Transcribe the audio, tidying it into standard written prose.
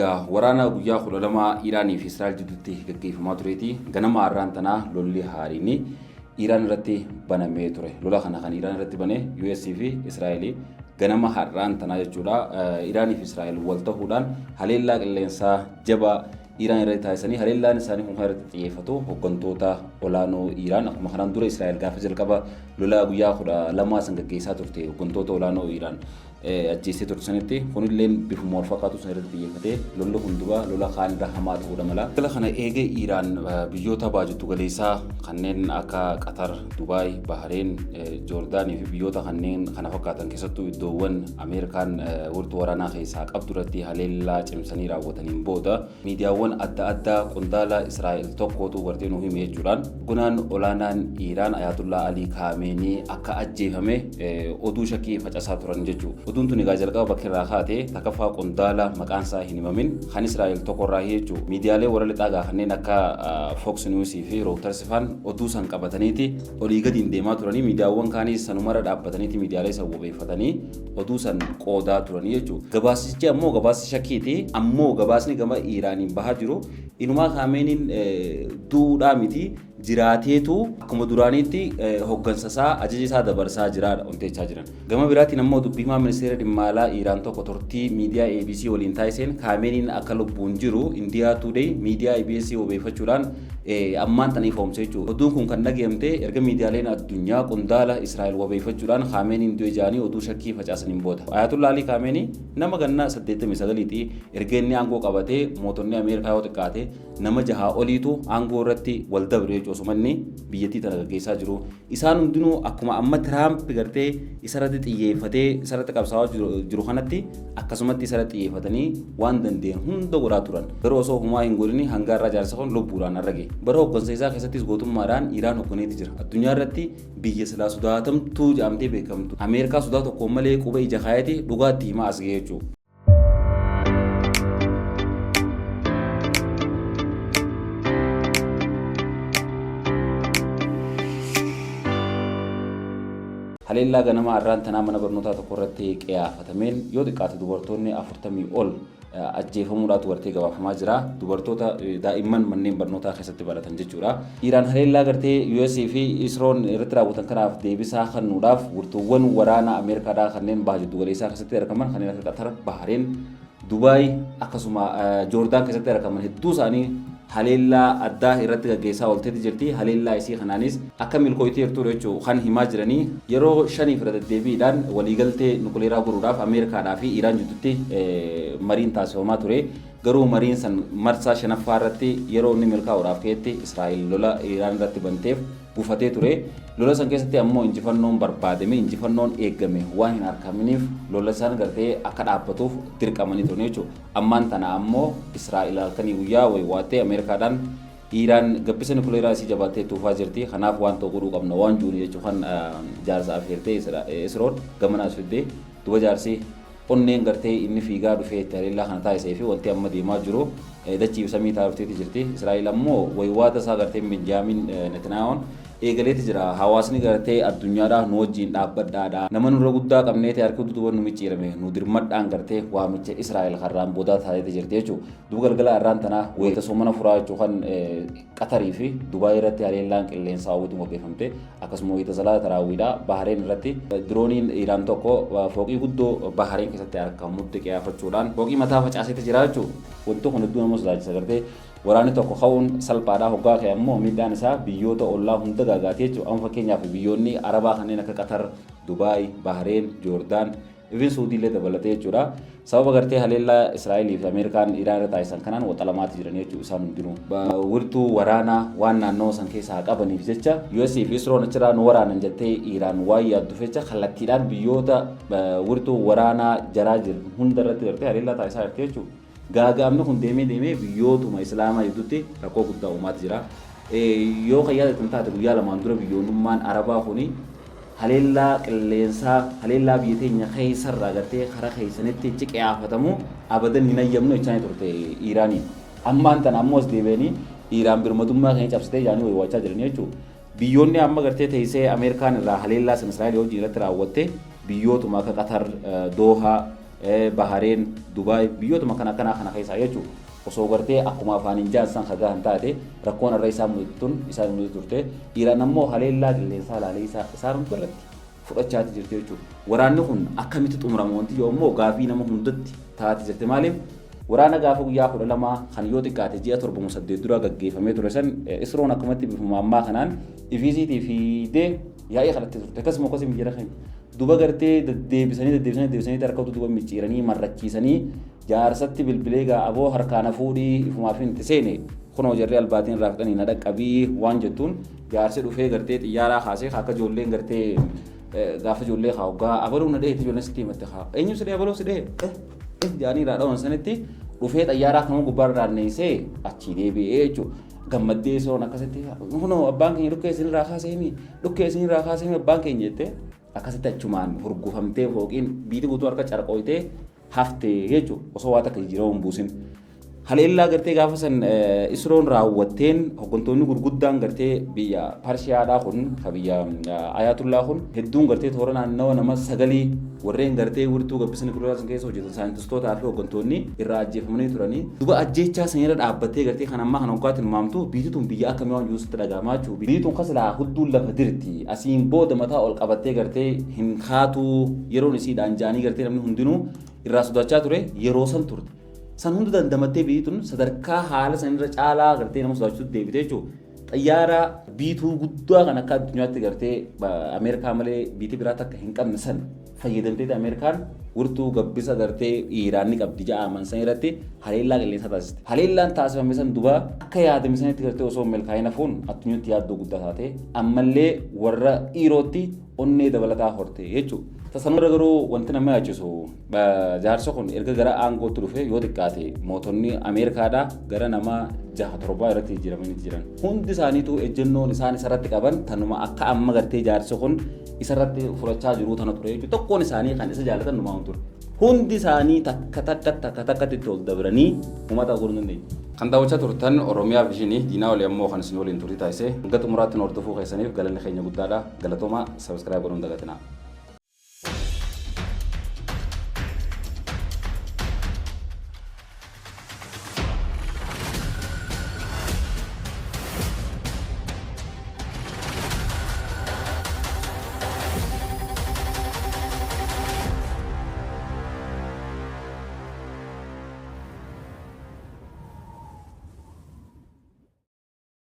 Erga waraana guyyaa 12 Iraanii fi Israa'el jidduutti gaggeeffamaa tureeti ganama har'aan tanaa lolli haariin Iraan irratti banamee ture. Lola kana kan Iraan irratti bane US fi Israa'el ganama har'aan tanaa jechuudha. Iraanii fi Israa'el wal ta'uudhaan haleellaa qilleensaa jabaa Iraan irratti taasisanii haleellaan isaanii kun kan irratti xiyyeeffatu hooggantoota olaanoo Iraan akkuma kanaan dura Israa'el gaafa jalqaba lola guyyaa 12 san gaggeessaa turte hooggantoota olaanoo Iraan ajjeessee turte sanitti kunilleen bifuma wal fakkaatu san irratti xiyyeeffatee lolli kun duba lola kaan irra hamaa ta'uudha mala. Lola kana eegee Iraan biyyoota baajattu galeessaa kanneen akka Qatar, Dubaay, Bahareen, Joordaanii fi biyyoota kanneen kana fakkaatan keessattuu iddoowwan Ameerikaan wirtuu waraanaa keessaa qabdu irratti haleellaa cimsanii raawwataniin booda miidiyaawwan adda addaa qondaala Israa'el tokkootu gartee nu hime jechuudhaan gonaan olaanaan Iiraan Ayaatullaa Alii Kaameenii akka ajjeefame oduu shakkii facasaa turan jechuudha. Oduun tun egaa jalqaba bakka irraa kaate takkaffaa qondaala maqaan isaa hin himamin kan Israa'el tokko irraa jechuudha. Miidiyaalee warra lixaa gaa kanneen akka Fox News fi Reuters faan oduu san qabataniiti olii gadiin deemaa turanii miidiyaawwan kaaniis sanumarra dhaabbataniiti miidiyaalee san wabeeffatanii oduu san qoodaa turanii jechuudha. Gabaasichi ammoo gabaasa shakkiiti. Ammoo gabaasni gama Iiraaniin bahaa jiru inumaa Kaameeniin du'uudhaa miti jiraateetu akkuma duraaniitti hoggansa isaa ajaja isaa dabarsaa jiraadha wanti jechaa jiran. Gama biraatiin ammoo dubbii himaa ministeera dhimma alaa Iiraan tokko turtii miidiyaa ABC waliin taasiseen Kaameeniin akka lubbuun jiru Indiyaa Today miidiyaa ABC wabeeffachuudhaan ammaan tana ifoomse jechuudha. Oduun kun kan dhaga'amte erga miidiyaaleen addunyaa qondaala Israa'el wabeeffachuudhaan Kaameeniin du'e jedhanii oduu shakkii facaasaniin booda. Ayatollah Alii Kaameenii nama ganna 89ti erga inni aangoo qabatee mootonni Ameerikaa yoo xiqqaate nama jahaa oliitu aangoo irratti wal dabre jechuudha osuma inni biyyattii tana gaggeessaa jiru. Isaan hundinuu akkuma amma Tiraamp gartee isarratti xiyyeeffatee isarratti qabsaa'aa jiru kanatti akkasumatti isarratti xiyyeeffatanii waan danda'an hunda godhaa turan. Garuu osoo humaa hin godhini hanga har'aa jaarsa kun lubbuudhaan har'a gahe. Bara hooggansa isaa keessattis gootummaadhaan Iraan hoogganeeti jira. Addunyaa irratti biyya silaa sodaatamtuu jedhamtee beekamtu. Ameerikaa sodaa tokkoon malee quba ija kaayati dhugaatti himaa as gahe jechuudha. Haleellaa ganama har'aan tanaa mana barnootaa tokko irratti qiyaafatameen yoo xiqqaate dubartoonni 40 ol ajjeefamuudhaatu gartee gabaafamaa jira. Dubartoota daa'imman manneen barnootaa keessatti baratan jechuudha. Iraan haleellaa gartee US fi Isroon irratti raawwatan kanaaf deebisaa kennuudhaaf wirtuuwwan waraana Ameerikaadhaa kanneen baha jiddu galeessaa keessatti argaman kanneen akka Qatar, Bahareen, Dubaay akkasuma Joordaan keessatti argaman hedduu isaanii haleellaa addaa irratti gaggeessaa oolteeti jirti. Haleellaa isii kanaanis akka milkooytee jirtudha jechuun kan himaa jiranii yeroo shaniif irra deddeebiidhaan waliigaltee nukuleeraa godhuudhaaf Ameerikaadhaa fi Iraan jidduutti mariin taasifamaa ture. Garuu mariin san marsaa shanaffaa irratti yeroo inni milkaa'uudhaaf ka'etti Israa'el lola Iraan irratti banteef gufatee ture. Lola san keessatti ammoo injifannoon barbaadame injifannoon eegame waan hin argaminiif lola san gartee akka dhaabbatuuf dirqamanii turan jechuudha. Ammaan tana ammoo Israa'el halkanii guyyaa waywaattee Ameerikaadhaan Iiraan gabbisa nukuleeraa isii jabaattee tuufaa jirti. Kanaaf waan ta'u godhuu qabna waan juuni jechuun kan jaarsa afeertee Isroon gamana as fiddee duba jaarsi onneen gartee inni fiigaa dhufee itti haleellaa kana taasisee fi wanti amma deemaa jiru dachii fi samii taa'aa dhufteeti jirti. Israa'el ammoo waywaata isaa gartee Benjaamin Netanyahuun eegaleeti jira. Hawaasni gartee addunyaadhaa nu wajjin dhaabbadhaadha. Nama nurra guddaa qabneeti harki duuba nu micciirame nu dirmadhaan gartee waamicha Israa'el karraan boodaa taateeti jirti jechuudha. Duuba galgala har'aan tanaa wayita soomana furaa jechuun kan Qatarii fi Dubaay irratti haleellaan qilleensaa hawwitu gaggeeffamte akkasuma wayita salaata taraawiidha Bahareen irratti dirooniin Iraan tokko fooqii guddoo Bahareen keessatti argamutti qiyaafachuudhaan fooqii mataa facaaseeti jira jechuudha. Wanti kun hedduu nama sodaachisa gartee waraanni tokko ka'uun salphaadha hoggaa ka'e ammoo miidhaan isaa biyyoota ollaa hunda gaagaatee jechuudha. Amma fakkeenyaaf biyyoonni Arabaa kanneen akka Qatar, Dubaay, Bahareen, Joordaan Even Suudii illee dabalatee jechuudha. Sababa gartee haleellaa Israa'elii fi Ameerikaan Iraan irra taasisan kanaan waxalamaatti jiran jechuudha isaan hundinuu. Wirtuu waraanaa waan naannoo san keessaa qabaniif jecha US fi Isroon achirraa nu waraanan jettee Iraan waan yaadduuf jecha kallattiidhaan biyyoota wirtuu waraanaa jaraa jiran hunda irratti gartee haleellaa taasisaa jirti jechuudha. Gaaga'amni kun deemee deemee biyyootuma Islaamaa gidduutti rakkoo guddaa uumaati jira. Yoo kan yaadatan taate guyyaa lamaan dura biyyoonnummaan Arabaa kuni haleellaa qilleensaa haleellaa biyya teenya keessarraa gartee karaa keessanitti ciqiyaafatamu abadan hin hayyamnu jechaa turte Iiraaniin. Ammaan tana ammoo as deebi'anii Iiraan birmadummaa keenya cabsitee jaanii waywaachaa jiranii jechuudha. Biyyoonni amma gartee teessee Ameerikaan irraa haleellaa san Israa'el wajjin irratti raawwatte biyyootuma akka Qatar, Doohaa, Bahareen, Dubaay, biyyootuma kana akkanaa kana keessaa jechuudha. Osoo gartee akkuma afaaniin ja'an san ka gahan taate, rakkoon har'a isaan mudatu tun isaan hin mudatu turte. Iraan ammoo haleellaa qilleensaa laalee isaa isaanumtu irratti fudhachaati jirti jechuudha. Waraanni kun akkamitti xumurama wanti jedhu ammoo gaafii nama hundatti taati jirti. Maaliif, waraana gaafa guyyaa 12 kan yoo xiqqaate ji'a 7 moo 8 dura gaggeeffamee ture san, Isroon akkumatti bifuma ammaa kanaan ifiisiitii fiidee yaa'ii kadhattee turte. Akkasuma akkasii jira keenya. Duba gartee deddeebisanii deddeebisanii deddeebisanii harka duba micciiranii marrachiisanii, jaarsatti bilbilee, gaa aboo harkaa na fuudhii, ifumaaf hin seene, kunoo jarri albaatiin irraa fixanii na dhaqqabii waan jettuun, jaarsi dhufee gartee xiyyaaraa kaasee, akka ijoolleen gartee gaafa ijoollee haa hoggaa abaluu na dheete, ijoolleen sitti himatte, haa eenyu si dhee, abaluu si dhee jaanii irraa dhawan sanitti dhufee xayyaaraa kanuma gubbaa irraa naanneessee achii deebi'ee jechuudha. Gammaddee soon akkasitti, kunoo abbaan keenya dhukkee isinirraa kaasee himi, dhukkee isinirraa kaasee himi abbaan keenya jettee, akkasitti achumaan hurgufamtee, fooqiin biiti guutuu harka carqooytee haftee jechuudha, osoo waa takka jijjiirama hin buusin. Haleellaa gartee gaafa san Isroon raawwatteen hooggantoonni gurguddaan gartee biyya Parshiyaadhaa kun, ka biyya Ayatullaa kun hedduun, gartee toora naannawa nama sagalii, warreen gartee wirtuu gabbisa nikulaaraa san keessa hojjetan, saayintistootaa fi hooggantoonni irraa ajjeefamanii turanii. Duba ajjeechaa san irra dhaabbattee gartee kan ammaa kana waggaa tilmaamtu, biyyi tun biyya akkamii waan jiru sitti dhaga'amaa jechuudha. Biyyi tun kasilaa hudduun lafa dirti, asiin booda mataa ol qabattee gartee hin kaatuu, yeroon isiidhaan ja'anii gartee namni hundinuu irraa sodaachaa ture yeroo san turte. San hunda dandamattee biyyi tun sadarkaa haala sanirra caalaa gartee nama sodaachisutti deebite jechuudha. Xayyaara biituu guddaa kan akka addunyaatti gartee Ameerikaa malee biitii biraa takka hin qabne san fayyadamteeti Ameerikaan wirtuu gabbisa gartee Iiraan ni qabdi ja'aman san irratti haleellaa qilleensaa taasiste. Haleellaan taasifame san duba akka yaadame sanitti gartee osoo milkaa'ina fuun addunyaatti yaaddoo guddaa taate, ammallee warra Iirootti onnee dabalataa horte jechuudha. Tasanurra garuu wanti nama yaachisu, jaarsa kun erga gara aangootti dhufe yoo xiqqaate mootonni Ameerikaadhaa gara nama jaha torbaa irratti jijjiiramanii jiran. Hundi isaaniitu ejjennoon isaan isarratti qaban tanuma akka amma gartee jaarsi kun isarratti fudhachaa jiru tana ture jechuudha. Tokkoon isaanii kan isa jaalatan numaa hin ture. Hundi isaanii takka takka takka takkatti itti ol dabranii uummata godhuu hin dandeenye. Kan daawwachaa turtan Oromiyaa Vision Diinaa olii ammoo kan isin waliin turtii taasise. Hanga xumuraatti nu hordofuu keessaniif galanni keenya guddaadha. Galatoomaa, subscribe godhuun dagatinaa.